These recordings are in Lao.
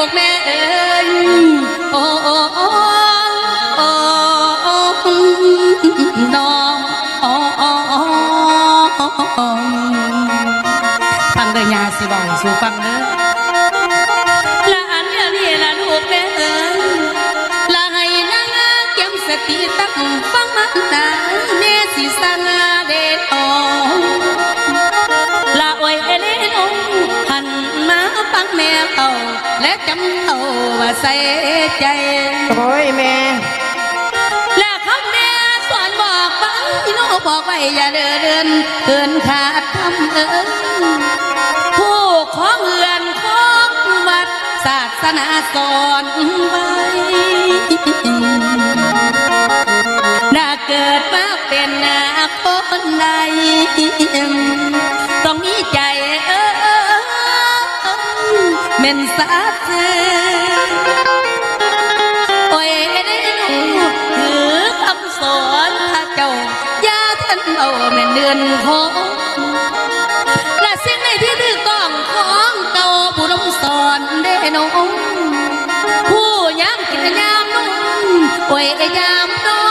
ລູກແມ່ເອີຍ ໂອ້ ໂອ້ ໂອ້ ໂອ້ ນ້ອງ ຟັງເດີ ຍ່າຊິເວົ້າສູ່ຟັງເດີ ລະອັນດຽວນີ້ລະລູກແມ່ເອີຍ ລະໃຫ້ນາງກຽມສະຕິຕັ້ງຟັງມານາ ແມ່ຊິສັ່ງເດ້ນ້ອງ ລະໂອຍເອເລນ້ອງ ຫັນມາຟັງແມ່ເວົ້າ ແລະຈຳເອົາວ່າໃສ່ໃຈ ໂອ້ຍແມ່ ລະຄຳແມ່ສອນບອກໄວ້ ນ້ອງບອກໄວ້ຢ່າເດີນເກີນຂາດຄຳເອີຍ ຜູ້ຄອງເຮືອນຄອງວັດ ສາສະໜາສອນໄວ້ ນາເກີດມາເປັນຄົນໃດ ຕ້ອງມີໃຈເອີຍ ແມ່ນສາດຊື່ ໂອຍ ໄດ້ຮູ້ຖືກຄຳສອນພະເຈົ້າ ຢ່າທ່ານເວົ້າແມ່ນເລື່ອນຂອງ ລະສິ່ງໃດທີ່ຖືກຕ້ອງຂອງເກົ່າ ຜູ້ລົມສອນເດ້ນ້ອງ ຜູ້ຍາມກິນຍາມນອນ ໂອຍ ຍາມນອ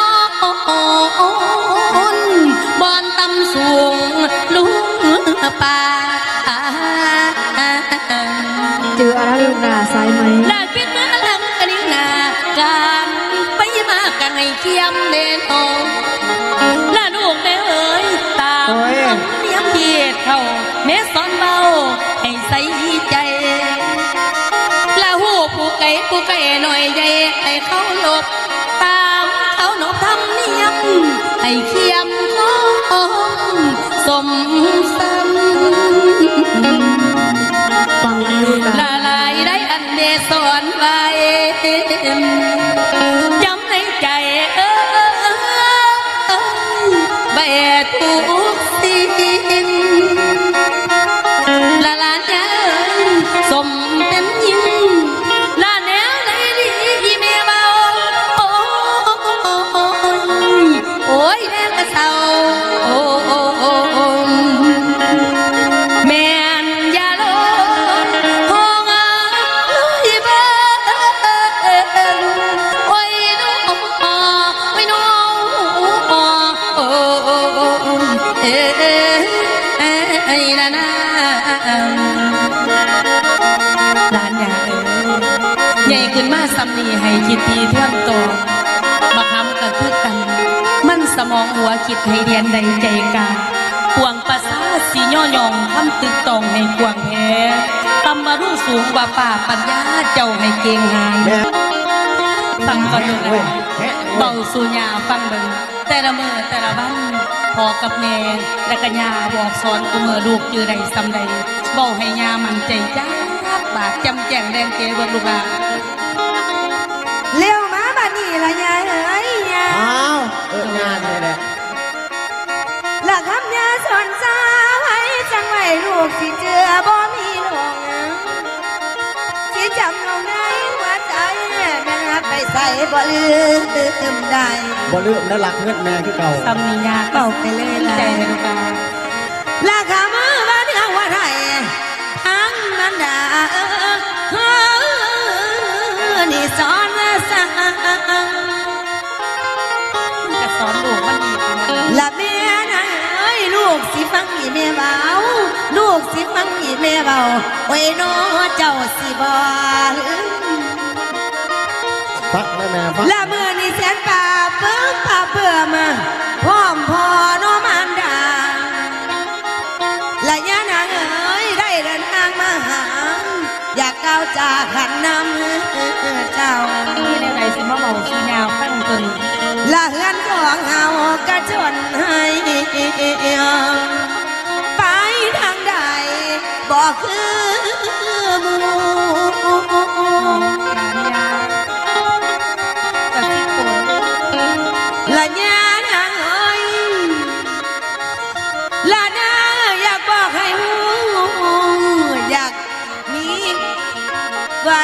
ນ ບ່ອນຕ່ຳສູງລຸງປ່າ ຈື່ເອົານະລູກຫຼ້າ ສາຍໄໝ ລະຄິດມາຫຼັງກະນິງໜ້າ ການໄປມາກະໃຫ້ຄຽມແດ່ນ້ອງ ລະລູກແມ່ເອີຍ ຕາມ ໂອ້ຍ ທຳນຽມທີ່ເຖົ້າແມ່ສອນເວົ້າໃຫ້ໃສ່ໃຈ ລະຮູ້ຜູ້ໄກຜູ້ໃກ້ນ້ອຍໃຫຍ່ໃຫ້ເຄົາລົບ ຕາມເຄົານົບທຳນຽມ ໃຫ້ຄຽມຄອງສົມສັນ ຟັງໃຫ້ລູກຫຼານ ລະຫຼາຍໄດ້ອັນແມ່ສອນໄວ້ ຈຳໃນໃຈເອີຍ ໄວ້ທຸກສິ່ງ ລະຫຼານເອີຍ ສົມເປັນຍິງ ລະແນວໃດດີອີແມ່ເວົ້າ ໂອ້ຍ ໂອ້ຍ ແນມກະເສົ້າ ໂອ້ຍ ແມ່ນຢ່າລົງຫ້ອງເອີຍເບິ່ງ ໂອ້ຍ ໂອ້ຍ ໂອ້ຍ ໂອ້ຍ ໂອ້ຍ ເອີ ເອີ ເອີ ເອີ ນານາ ຫຼານຍ່າເອີຍ ໃຫຍ່ຂຶ້ນມາສ່ຳນີ້ໃຫ້ຄິດດີທວນຕອງ ບັກຫຳກະຄືກັນ ມັນສະໝອງຫົວຄິດໃຫ້ແລ່ນໄດ້ໃຈກາ ປວງປະສາດຊິຍໍຍ້ອງຄຳຕຶກຕອງໃຫ້ກວ້າງແຜ່ ຕ່ຳບາລຸງສູງກວ່າຟ້າ ປັນຍາເຈົ້າໃຫ້ເກັ່ງຫາຍ ແມ່ນ ຟັງກ່ອນເດີ ເວົ້າສູ່ຍ່າຟັງເບິ່ງ ແຕ່ລະມື້ແຕ່ລະວັນ ພໍ່ກັບແມ່ ແລະກະຍ່າບອກສອນຄູ່ມື້ ລູກຈື່ໄດ້ສ່ຳໃດ ເວົ້າໃຫ້ຍ່າໝັ້ນໃຈຈັກບາດ ແຈ່ມແຈ້ງແດງເກເບິ່ງລູກຫຼ້າ ແລ້ວມາບາດນີ້ລະຍ່າເອີຍ ຍ່າ ອ້າວ ເອີ ຍ່ານີ້ແຫຼະ ລະຄຳຍ່າສອນສາວໃຫ້ຈັ່ງໄວ້ ລູກຊິເຈື່ອບໍ່ມີຫຼວງ ຊິຈຳເອົາໃນຫົວໃຈ ແມ່ນຫາກໄປໃສບໍ່ລືມໄດ້ ບໍ່ລືມນະ ລັກເຮືອນແມ່ຄືເກົ່າ ສ່ຳນີ້ຍາເວົ້າໄປເລີຍ ໃຈໃຫ້ລູກຫຼານ ລະຄຳເອີຍວ່າເໜືອຫົວໄທ ທັງມານດາເອີຍ ນີ້ສອນສັ່ງ ກະສອນລູກມັນດີ ລະແມ່ນາງເອີຍ ລູກຊິຟັງອີແມ່ເວົ້າ ລູກຊິຟັງອີແມ່ເວົ້າ ໂອ້ຍ ນ້ອເຈົ້າຊິບໍ່ລືມ ຟັງແລ້ວແມ່ຟັງ ລະມື້ນີ້ແສນປາບເບິ່ງປາບເບິ່ມ ພ້ອມພໍ່ນ້ອມານດາ ລະຍານາງເອີຍ ໄດ້ເດີນທາງມາຫາ ຢາກກ່າວຈາຂັນນຳເຈົ້າ ມີແນວໃດຊິມາເວົ້າສູ່ຍ່າຟັງຕົວນີ້ ລະເຮືອນຂອງເຮົາກະຈົນໃຫ້ ໄປທາງໃດບໍ່ຄືໝູ່ ລະຍານາງເອີຍ ລະນາຢາກບອກໃຫ້ຮູ້ ຢາກມີໄວ້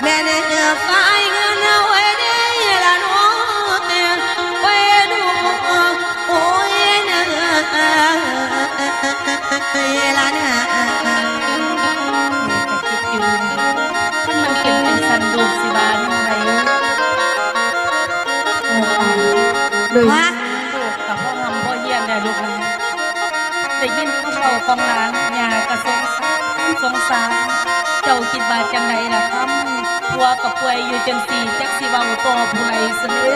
ແມ່ນຝ່າຍເງິນເອົາໄວ້ເດ້ລະນ້ອງ ໂອ້ຍ ໂອ້ຍ ລະນາ ປ່ວຍຢູ່ຈັ່ງຊີ້ ຈັກຊິເວົ້າຕໍ່ຜູ້ໃດຊັ້ນເດີ.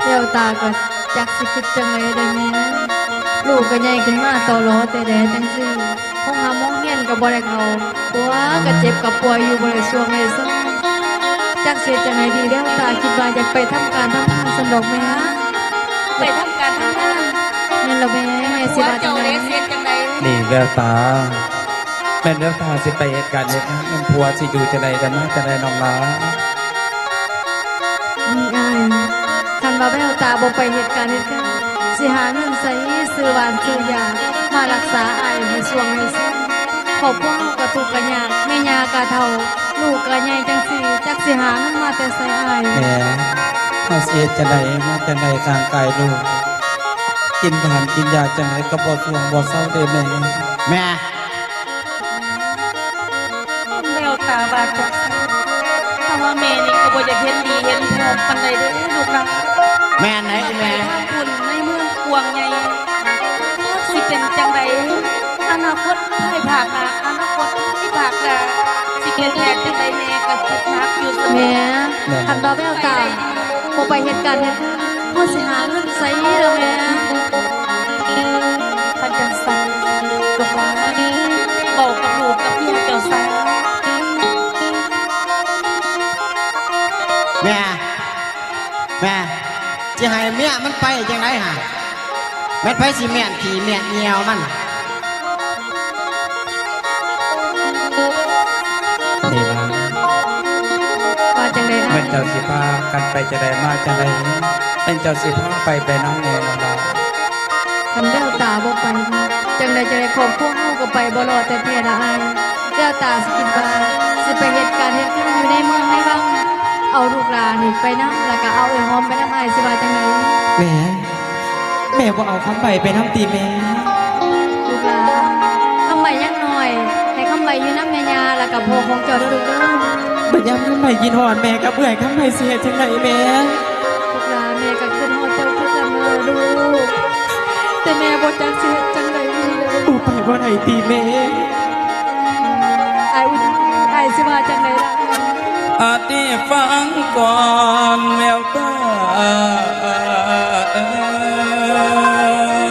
ແວວຕາກໍຈັກຊິຄິດຈັ່ງໃດເດີແມ່. ລູກກໍໃຫຍ່ຂຶ້ນມາຕໍ່ຫຼໍ່ແຕ່ແດ່ຈັ່ງຊີ້ ໂຮງຮ່ຳໂຮງຮຽນກໍບໍ່ໄດ້ເຂົ້າ ປົວກໍເຈັບກໍປ່ວຍຢູ່ ບໍ່ໄດ້ຊ່ວງໄດ້ຊາຍ ຈັກຊິເຮັດຈັ່ງໃດດີ. ແວວຕາຄິດວ່າຢາກໄປທຳການທຳງານຊັ້ນດອກແມ່. ໄປທຳການທຳງານ? ແມ່ນລະແມ່. ແມ່ຊິວ່າຈັ່ງໃດ? ນີ້ແວວຕາ ແມ່ນແວວຕາຊິໄປເຮັດການເຮັດງານ ແມ່ນຜົວຊິຢູ່ຈັ່ງໃດ ຈະມາຈັ່ງໃດນ້ອງຫຼ້າ? ນີ້ອ້າຍ ຄັນວ່າແວວຕາບໍ່ໄປເຮັດການເຮັດງານ ຊິຫາເງິນໃສຊື້ຫວ່ານຊື້ຢາມາລັກສາອ້າຍໃຫ້ຊ່ວງໃຫ້ຊາຍ? ຄອບຄົວເຮົາກໍທຸກກໍຍາກ ແມ່ຍ່າກໍເຖົ້າ ລູກກໍໃຫຍ່ຈັ່ງຊີ້ ຈັກຊິຫາເງິນມາແຕ່ໃສອ້າຍ? ແມ່ ເຮົາຊິເຮັດຈັ່ງໃດມາຈັ່ງໃດ ຮ່າງກາຍລູກ ກິນຫວານກິນຢາຈັ່ງໃດກໍບໍ່ຊ່ວງບໍ່ເຊົາເດ້ແມ່. ແມ່ ແວວຕາວ່າຈັກຊັ້ນ ແຕ່ວ່າແມ່ນີ້ກໍບໍ່ຢາກເຫັນດີເຫັນພ້ອມປານໃດເດ້ລູກຫຼ້າ. ແມ່ນໃດແມ່? ໄປທຳບຸນໃນເມືອງກວ້າງໃຫຍ່ ຊິເປັນຈັ່ງໃດ ອະນາຄົດພາຍພາກໜ້າ ອະນາຄົດພາຍພາກໜ້າ ຊິເປັນແບບຈັ່ງໃດ ແມ່ກໍຄິດໜັກຢູ່ສະເໝີ. ແມ່ ແມ່ນ ຄັນວ່າແວວຕາ ບໍ່ໄປເຮັດການເຮັດງານ ເຮົາຊິຫາເງິນໃສລະແມ່? ຄັນຈັ່ງຊັ້ນ ລູກຫຼ້າ ເວົ້າກັບລູກກັບເມຍເຈົ້າຊະ. ແມ່ ແມ່ ຊິໃຫ້ເມຍມັນໄປຈັ່ງໃດຫະ? ແມ່ນໃຜຊິມ້ຽນຂີ້ມ້ຽນຍ່ຽວມັນ? ນີ້ນາງ ວ່າຈັ່ງໃດນະ? ແມ່ນເຈົ້າຊິພາກັນໄປຈັ່ງໃດມາຈັ່ງໃດ? ແມ່ນເຈົ້າຊິພາໄປ ໄປນຳແດ່ນ້ອງຫຼ້າ? ຄັນແວວຕາບໍ່ໄປ ຈັ່ງໃດຈັ່ງໃດຄອບຄົວເຮົາກໍໄປບໍ່ລອດແທ້ໆລະອ້າຍ. ແວວຕາຊິຄິດວ່າຊິໄປເຮັດການເຮັດງານຢູ່ໃນເມືອງໃນວັງ ເອົາລູກຫຼ້ານີ້ໄປນຳ ແລ້ວກໍເອົາເອື້ອຍຫອມໄປນຳ ອ້າຍຊິວ່າຈັ່ງໃດ? ແມ່ ແມ່ບໍ່ເອົາຄຳໃບໄປນຳຕິແມ່? ລູກຫຼ້າ ຄຳໃບຍັງນ້ອຍ ໃຫ້ຄຳໃບຢູ່ນຳແມ່ຍ່າ ແລ້ວກໍພໍ່ຂອງເຈົ້າເດີລູກເດີ. ບັດຍາມຄຳໃບຄິດຮອດແມ່ກັບເອື້ອຍ ຄຳໃບຊິເຮັດຈັ່ງໃດແມ່? ລູກຫຼ້າ ແມ່ກໍຄິດຮອດເຈົ້າຄືກັນເດີລູກ ແຕ່ແມ່ບໍ່ຈັກຊິເຮັດຈັ່ງໃດດີເດີ. ໂອ້ ໄປບໍ່ໄດ້ຕິແມ່? ອ້າຍ ອ້າຍຊິວ່າຈັ່ງໃດລະ? ອາຕິຟັງກ່ອນແວວຕາເອີຍ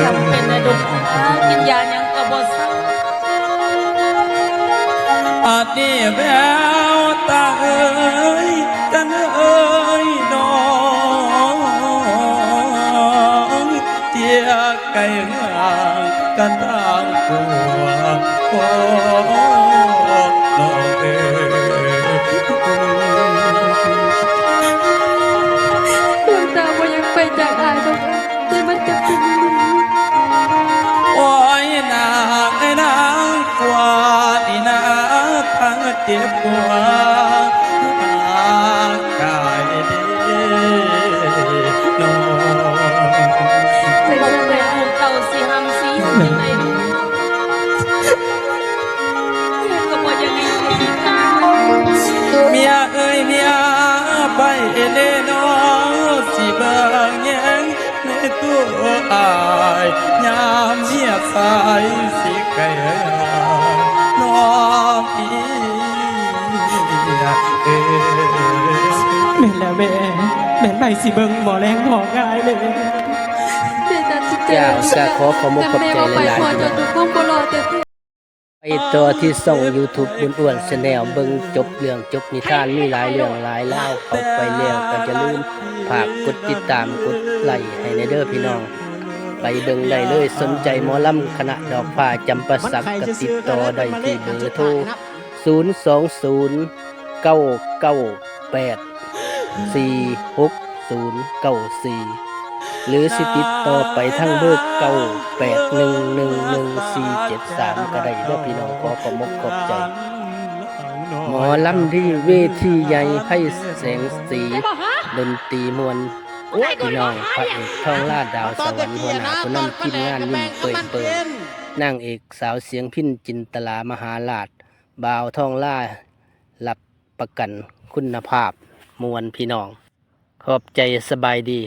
ຈຳເປັນນະດົງ ກິນຢາຫຍັງກໍບໍ່ເຊົາ. ອາຕິແວວຕາເອີຍ ກັນເອີຍນ້ອງ ເຈຍ ໄກຫ່າງກັນທາງກວ້າງ ໂອ້ ນ້ອງເອີຍ. ດວງຕາບໍ່ຢາກໄປຈາກອ້າຍດອກ ແຕ່ມັນຈຳເປັນອີ່ຫຼີ. ໂອ້ຍ ນາງເອີຍ ນາງກວ່ານີ້ນາ ທັງເຈັບປວດ ຮ່າງກາຍດີນ້ອງ ບໍ່ຮູ້ແມ່ລູກເຕົ້າຊິຮ່ຳຊິຮວຍຈັ່ງໃດ ແມ່ກໍບໍ່ຢາກໃຫ້ເປັນອີກ. ເມຍເອີຍ ເມຍໄປແດ່ນ້ອງ ຊິເບິ່ງແຍງໃນຕົວອ້າຍ ຍາມເມຍສາຍຊິໄກຫ່າງນ້ອງເອີຍ. ແມ່ນແລ້ວແມ່ ແມ່ນໄປຊິເບິ່ງບໍ່ແລງບໍ່ງາຍແມ່. ເຈົ້າ ກໍຂໍຂອບອົກຂອບໃຈຫຼາຍໆ ພີ່ນ້ອງ. ໄປຕໍ່ທີ່ຊ່ອງຢູທູບ ບຸນອ້ວນ Channel ເບິ່ງຈົບເລື່ອງຈົບນິທານ ມີຫຼາຍເລື່ອງຫຼາຍລາວ. ເຂົ້າໄປແລ້ວກໍຢ່າລືມຝາກກົດຕິດຕາມ ກົດໄລໃຫ້ແດ່ເດີພີ່ນ້ອງ. ໄປເບິ່ງໄດ້ເລີຍ ສົນໃຈໝໍລຳຄະນະດອກຟ້າຈຳປາສັກ ກໍຕິດຕໍ່ໄດ້ທີ່ເບີໂທ ສູນສອງສູນ ເກົ້າເກົ້າແປດ ສີ່ຫົກສູນເກົ້າສີ່ ຫຼືຊິຕິດຕໍ່ໄປທາງເບີ ເກົ້າແປດໜຶ່ງໜຶ່ງໜຶ່ງສີ່ເຈັດສາມ ກໍໄດ້ເດີພີ່ນ້ອງ. ຂໍຂອບອົກຂອບໃຈ ໝໍລຳດີເວທີໃຫຍ່ ໄພແສງສີ ດົນຕີມ່ວນ ພີ່ນ້ອງ. ພະເອກ ທອງລາ ດາວສະຫວັນ ຫົວໜ້າຜູ້ນຳທີມງານ ຍິ້ມເປີຍໆ, ນາງເອກ ສາວສຽງພິນ ຈິນຕະລາ ມະຫາລາດ, ບ່າວ ທອງລາ ຮັບປະກັນຄຸນນະພາບ ມ່ວນພີ່ນ້ອງ. ຂອບໃຈ ສະບາຍດີ.